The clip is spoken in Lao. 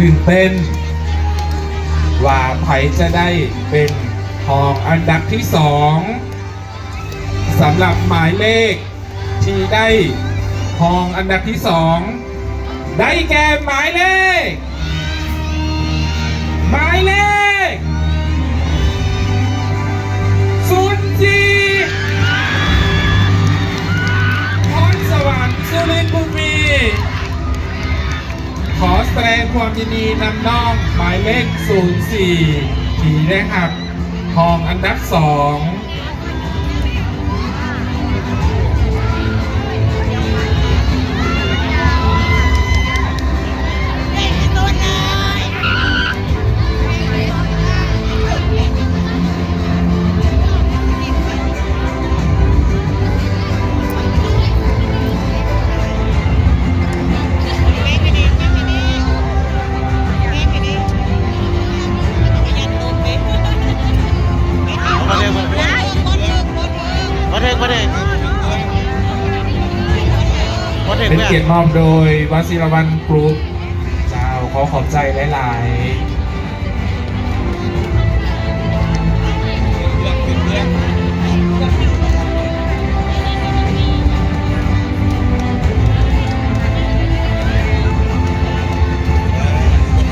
ຕື່ນເຕັ້ນວ່າໃຜຈະໄດ້ເປັນຮອງອັນດັບທີສອງ. ສຳລັບໝາຍເລກທີ່ໄດ້ຮອງອັນດັບທີສອງ ໄດ້ແກ່ໝາຍເລກ ໝາຍເລກ ສູນສີ່ ພອນສະຫວັນ ສຸລິນບຸນມີ. ຂໍສະແດງຄວາມຍິນດີນຳນ້ອງໝາຍເລກສູນສີ່ ທີ່ໄດ້ຮັບຮອງອັນດັບສອງ. ເປັນກຽດມອບໂດຍ ວະຊິລະວັນ ກຣຸບ. ເຈົ້າ ຂໍຂອບໃຈຫຼາຍໆ.